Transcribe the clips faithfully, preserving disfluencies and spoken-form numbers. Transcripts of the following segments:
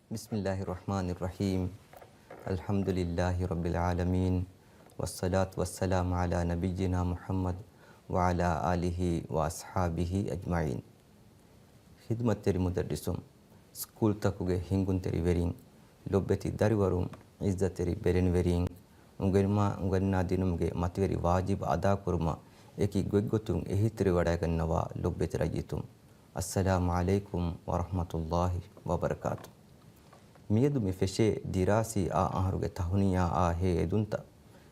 بسم الله الرحمن الرحيم. الحمد لله رب العالمين، والصلاة والسلام على نبينا محمد وعلى آله وأصحابه أجمعين. ޚިދުމަތްތެރި މުދައްރިސުން، ސްކޫލްތަކުގެ ހިންގުންތެރިވެރިން، ލޮބުވެތި ދަރިވަރުން، ޢިއްޒަތްތެރި ބެލެނިވެރިން، އުނގެނުމާ އުނގަންނާ ދިނުމުގެ މަތިވެރި ވާޖިބު އަދާކުރުމަށް އެކި ގޮތްގޮތުން އެހީތެރިވަޑައިގަންނަވާ ލޮބުވެތި ރައްޔިތުން، އައްސަލާމު ޢަލައިކުމް ވަރަޙްމަތުﷲި ވަބަރަކާތު. މިއަދު މި ފެށޭ ދިރާސީ އާ އަހަރުގެ ތަހުނިޔާއާ ހޭ އެދުންތައް،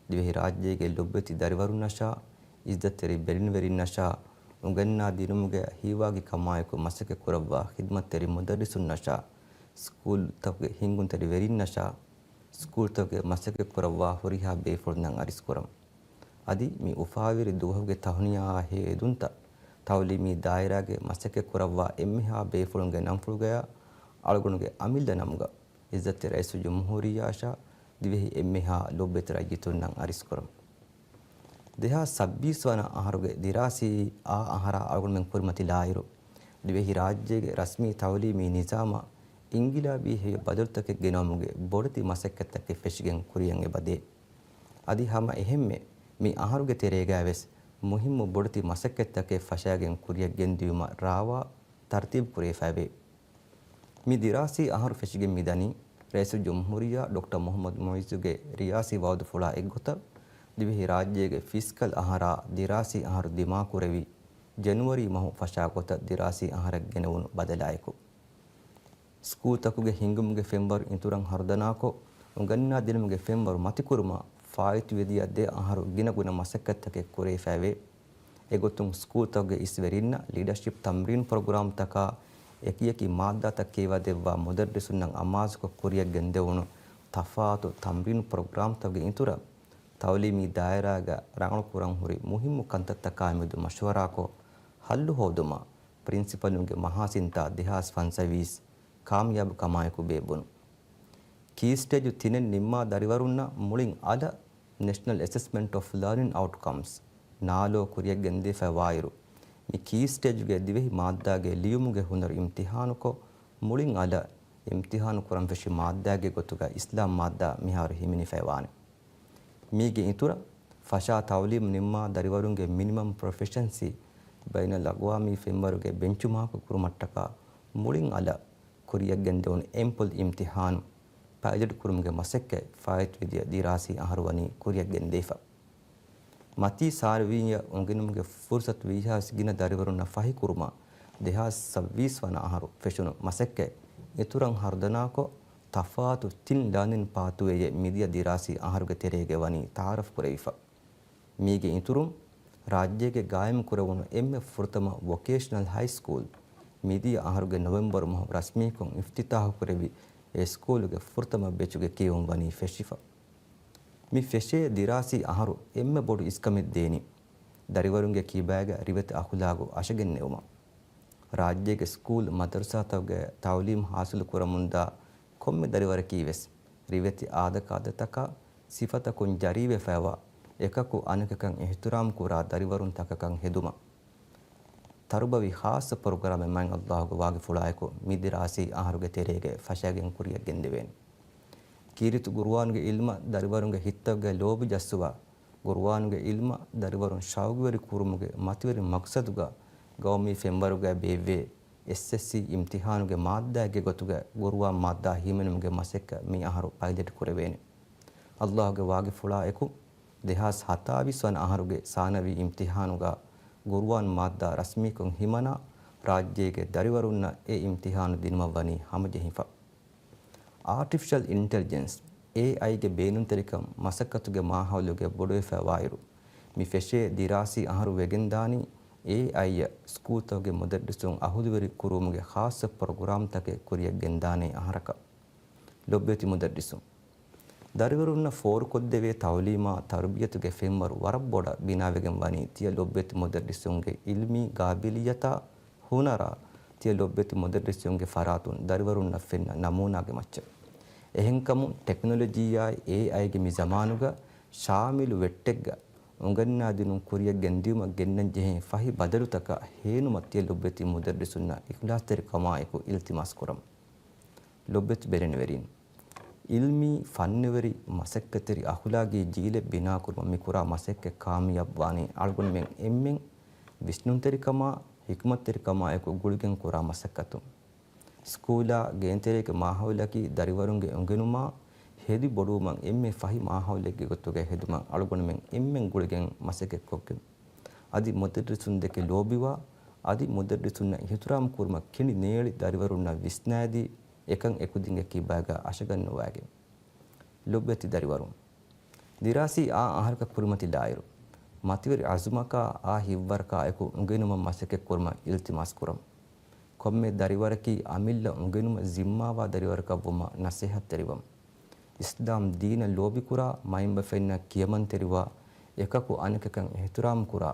ދިވެހި ރާއްޖޭގެ ލޮބުވެތި ދަރިވަރުންނަށާ، ޢިއްޒަތްތެރި ބެލެނިވެރިންނަށާ، އުނގަންނާ ދިނުމުގެ ހީވާގި ކަމާއެކު މަސައްކަތް ކުރައްވާ ޚިދުމަތްތެރި މުދައްރިސުންނަށާ، ސްކޫލްތަކުގެ ހިންގުންތެރި ވެރިންނަށާ، ސްކޫލްތަކުގެ މަސައްކަތް ކުރައްވާ ހުރިހާ ބޭފުޅުންނަށް އަރިސްކުރަން. އަދި މި އުފާވެރި ދުވަހުގެ ތަހުނިޔާއާ ހޭ އެދުންތައް، ތަޢުލީމީ ދާއިރާގެ މަސައްކަތް ކުރައްވާ އެންމެހާ ބޭފުޅުންގެ ނަންފުޅުގަޔާ އަޅުގަނޑުގެ އަމިއްލަ ނަމުގަ ޢިއްޒަތްތެރި ރައީސުލްޖުމްހޫރިއްޔާއަށާ ދިވެހި އެންމެހާ ލޮބުވެތި ރައްޔިތުންނަށް އަރިސްކުރަން. ދެހާސް ސައްބީސް ވަނަ އަހަރުގެ ދިރާސީ އާ އަހަރާ އަޅުގަނޑުމެން ކުރިމަތިލާއިރު، ދިވެހި ރާއްޖޭގެ ރަސްމީ ތަޢުލީމީ ނިޒާމަށް އިންގިލާބީ ހެޔޮ ބަދަލުތަކެއް ގެނައުމުގެ ބޮޑެތި މަސައްކަތްތަކެއް ފެށިގެން ކުރިޔަށް އެބަދޭ. އަދި ހަމަ އެހެންމެ މި އަހަރުގެ ތެރޭގައިވެސް މުހިއްމު ބޮޑެތި މަސައްކަތްތަކެއް ފަށައިގެން ކުރިޔަށް ގެންދިއުމަށް ރާވާ ތަރްތީބު ކުރެވިފައެވެ. މި ދިރާސީ އަހަރު ފެށިގެން މިދަނީ، ރައީސުލްޖުމްހޫރިއްޔާ ޑޮކްޓަރ މުޙައްމަދު މުޢިއްޒުގެ ރިޔާސީ ވަޢުދުފުޅާ އެއްގޮތަށް، ދިވެހި ރާއްޖޭގެ ފިސްކަލް އަހަރާ ދިރާސީ އަހަރު ދިމާކުރެވި، ޖެނުއަރީ މަހު ފަށާ ގޮތަށް ދިރާސީ އަހަރަށް ގެނެވުނު ބަދަލާއެކު. ސްކޫލްތަކުގެ ހިންގުމުގެ ފެންވަރު އިތުރަށް ހަރުދަނާކޮށް، އުނގަންނާދިނުމުގެ ފެންވަރު މަތިކުރުމަށް ފާއިތުވެދިޔަ ދެ އަހަރު ގިނަގުނަ މަސައްކަތްތަކެއް ކުރެވިފައެވެ. އެގޮތުން ސްކޫލްތަކުގެ އިސްވެރިންނަށް ލީޑަޝިޕް ތަމްރީން ޕްރޮގްރާމްތަކާ އެކިއެކި މާއްދާތައް ކިޔަވާދެއްވާ މުދައްރިސުންނަށް އަމާޒުކޮށް ކުރިޔަށް ގެންދެވުނު ތަފާތު ތަމްރީން ޕްރޮގްރާމްތަކުގެ އިތުރަށް، ތަޢުލީމީ ދާއިރާގަ ރަނގަޅު ކުރަން ހުރި މުހިއްމު ކަންތައްތަކާމެދު މަޝްވަރާކޮށް، ހައްލު ހޯދުމަށް ޕްރިންސިޕަލުންގެ މަހާސިންތާ ދެހާސް ފަންސަވީސް ކާމިޔާބު ކަމާއެކު ބޭއްވުނު. ކީ ސްޓޭޖު ތިނެއް ނިންމާ ދަރިވަރުންނަށް މުޅިން އަލަށް ނެޝަނަލް އެސެސްމަންޓް އޮފް ލާނިން އައުޓްކަމްސް، ނާލޯ، ކުރިޔަށް ގެންދެވިފައި ވާއިރު، މި ކީ ސްޓޭޖުގެ ދިވެހި މާއްދާގެ ލިޔުމުގެ ހުނަރު އިމްތިހާނުކޮށް، މުޅިން އަލަށް އިމްތިހާނު ކުރަން ފެށި މާއްދާގެ ގޮތުގަ އިސްލާމް މާއްދާ މިހާރު ހިމެނިފައި ވާނެ. މީގެ އިތުރަށް، ފަށާ ތަޢުލީމް ނިންމާ ދަރިވަރުންގެ މިނިމަމް ޕްރޮފިޝަންސީ ބައިނަލްއަގްވާމީ ފެންވަރުގެ ބެންޗުމާކް ކުރުމަށްޓަކާ މުޅިން އަލަށް ކުރިޔަށް ގެންދެވުނު އެމްޕުލް އިމްތިހާނު ޕައިލެޓް ކުރުމުގެ މަސައްކަތް ފާއިތުވެދިޔަ ދިރާސީ އަހަރު ވަނީ ކުރިޔަށް ގެންދެވިފަ. މަތީ ސާނަވީއަށް އުނގެނުމުގެ ފުރުސަތު ވީހާވެސް ގިނަ ދަރިވަރުންނަށް ފަހިކުރުމަށް ދެހާސް ސައްބީސް ވަނަ އަހަރު ފެށުނު މަސައްކަތް އިތުރަށް ހަރުދަނާކޮށް، ތަފާތު ތިން ލާނިން ޕާތުވޭއޭ މިދިޔަ ދިރާސީ އަހަރުގެ ތެރޭގަ ވަނީ ތަޢާރަފް ކުރެވިފަ. މީގެ އިތުރުން، ރާއްޖޭގެ ގާއިމް ކުރެވުނު އެންމެ ފުރަތަމަ ވޮކޭޝަނަލް ހައި ސްކޫލް، މިދިޔަ އަހަރުގެ ނޮވެމްބަރު މަހު ރަސްމީކޮށް އިފްތިތާޙު ކުރެވި، އެ ސްކޫލުގެ ފުރަތަމަ ބެޗުގެ ކިޔެވުން ވަނީ ފެށިފަ. މި ފެށޭ ދިރާސީ އަހަރު އެންމެ ބޮޑު އިސްކަމެއް ދޭނީ، ދަރިވަރުންގެ ކިބާގަ ރިވެތި އަޚުލާގު އަށަގެން ނެވުމަށް. ރާއްޖޭގެ ސްކޫލް މަދަރުސާތަކުގެ ތަޢުލީމް ޙާޞިލު ކުރަމުންދާ ކޮންމެ ދަރިވަރަކީ ވެސް ރިވެތި އާދަކާދަތަކާ ސިފަތަކުން ޖަރީވެފައިވާ، އެކަކު އަނެކަކަށް އިޙްތިރާމް ކުރާ ދަރިވަރުން ތަކަކަށް ހެދުމަށް. ތަރުބަވީ ޚާއްޞަ ޕްރޮގްރާމެއް މާތް ﷲ ގެ ވާގިފުޅާއެކު މި ދިރާސީ އަހަރުގެ ތެރޭގައި ފަށައިގެން ކުރިޔަށް ގެންދެވޭނެ. ކީރިތި ޤުރުއާންގެ ޢިލްމަށް ދަރިވަރުންގެ ހިތްތަކުގައި ލޯބި ޖައްސުވާ، ޤުރުއާންގެ ޢިލްމަށް ދަރިވަރުން ޝައުގުވެރި ކުރުމުގެ މަތިވެރި މަޤްޞަދުގަ ގައުމީ ފެންވަރުގައި ބޭއްވޭ، އެސްއެސްސީ އިމްތިޙާނުގެ މާއްދާއެއްގެ ގޮތުގަ ޤުރުއާން މާއްދާ ހިމެނުމުގެ މަސައްކަތް މި އަހަރު ޕައިލެޓް ކުރެވޭނެ. ﷲ ގެ ވާގިފުޅާ އެކު، ދެހާސް ހަތާވީސް ވަނަ އަހަރުގެ ސާނަވީ އިމްތިޙާނުގަ ޤުރުއާން މާއްދާ ރަސްމީކޮށް ހިމަނާ، ރާއްޖޭގެ ދަރިވަރުންނަށް އެ އިމްތިޙާނު ދިނުމަށް ވަނީ ހަމަޖެހިފަ. އާޓިފިޝަލް އިންޓެލިޖެންސް، އޭއައިގެ ބޭނުންތެރިކަން މަސައްކަތުގެ މާހައުލުގެ ބޮޑުވެފައިވާއިރު، މި ފެށޭ ދިރާސީ އަހަރު ވެގެންދާނީ، އޭއައިއަށް ސްކޫލްތަކުގެ މުދައްރިސުން އަހުލުވެރި ކުރުވުމުގެ ޚާއްޞަ ޕްރޮގްރާމްތަކެއް ކުރިޔަށް ގެންދާނޭ އަހަރަކަށް. ލޮބުވެތި މުދައްރިސުން، ދަރިވަރުންނަށް ފޯރުކޮށްދެވޭ ތަޢުލީމާ ތަރުބިޔަތުގެ ފެންވަރު ވަރަށް ބޮޑަށް ބިނާވެގެން ވަނީ، ތިޔަ ލޮބުވެތި މުދައްރިސުންގެ ޢިލްމީ ގާބިލިއްޔަތާ ހުނަރާ، ތިޔަ ލޮބުވެތި މުދައްރިސުންގެ ފަރާތުން ދަރިވަރުންނަށް ފެންނަ ނަމޫނާގެ މައްޗަށް. އެހެންކަމުން، ޓެކްނޮލޮޖީއާއި އޭއައިގެ މި ޒަމާނުގަ ޝާމިލު ވެއްޓެއްގަ އުނގަންނާދިނުން ކުރިޔަށް ގެންދިއުމަށް ގެންނަންޖެހޭ ފަހި ބަދަލުތަކަށް ހޭނުމަށް ތިޔަ ލޮބުވެތި މުދައްރިސުންނަށް އިޚްލާޞްތެރިކަމާއެކު އިލްތިމާސް ކުރަމު. ލޮބުވެތި ބެލެނިވެރިން، އިލްމީ، ފަންނުވެރި، މަސައްކަތްތެރި އަޚުލާގީ ޖީލެއް ބިނާކުރުމަށް މިކުރާ މަސައްކަތް ކާމިޔާބުވާނީ އަޅުގަނޑުމެން އެންމެން ވިސްނުންތެރިކަމާ، ޙިކުމަތްތެރިކަމާއެކު ގުޅިގެން ކުރާ މަސައްކަތުން. ސްކޫލާ، ގޭންތެރޭގެ މާހައުލަކީ ދަރިވަރުންގެ އުނގެނުމާ ހެދި ބޮޑުވުމަށް އެންމެ ފަހި މާހައުލެއްގެ ގޮތުގައި ހެދުމަށް އަޅުގަނޑުމެން އެންމެން ގުޅިގެން މަސައްކަތްކޮށްގެން. އަދި މުދައްރިސުންދެކެ ލޯބިވާ، އަދި މުދައްރިސުންނަށް އިޙްތިރާމް ކުރުމަށް ކިނޑި ނޭޅި ދަރިވަރުންނަށް ވިސްނާދީ، އެކަން އެކުދިންގެ ކިބާގަ އަށަގަންނުވާގެން. ލޮބުވެތި ދަރިވަރުން، ދިރާސީ އާ އަހަރަކަށް ކުރިމަތިލާއިރު، މަތިވެރި އަޒުމަކާ އާ ހިތްވަރަކާ އެކު އުނގެނުމަށް މަސައްކަތްކުރުމަށް އިލްތިމާސްކުރަން. ކޮންމެ ދަރިވަރަކީ އަމިއްލަ އުނގެނުމަށް ޒިންމާވާ ދަރިވަރަކަށްވުމަށް ނަސޭހަތްތެރިވަން. އިސްލާމް ދީނަށް ލޯބިކުރާ، މައިންބަފައިންނަށް ކިޔަމަންތެރިވާ، އެކަކު އަނެކަކަށް އިޙްތިރާމްކުރާ،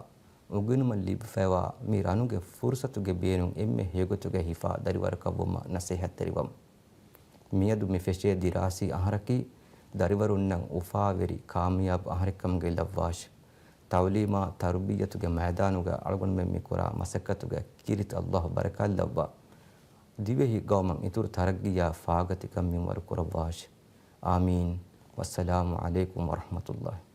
އުނގެނުމަށް ލިބިފައިވާ މި ރަނުގެ ފުރުސަތުގެ ބޭނުން އެންމެ ހެޔޮގޮތުގައި ހިފާ ދަރިވަރަކަށްވުމަށް ނަސޭހަތްތެރިވަން. މިއަދު މި ފެށޭ ދިރާސީ އަހަރަކީ ދަރިވަރުންނަށް އުފާވެރި، ކާމިޔާބު އަހަރެއްކަމުގައި ލައްވާށި. ތައުލީމާ ތަރުބިއްޔަތުގެ މައިދާނުގަ އަޅުގަނޑުމެން މިކުރާ މަސައްކަތުގެ ކީރިތި އައްލާހު ބަރަކާތްލައްވާ، ދިވެހި ގައުމަށް އިތުރު ތަރައްގީއާ ފާގަތިކަން މިންވަރު ކުރައްވާށި. އާމީން. ވައްސަލާމު ޢަލައިކުމް ވަރަޙްމަތުﷲ.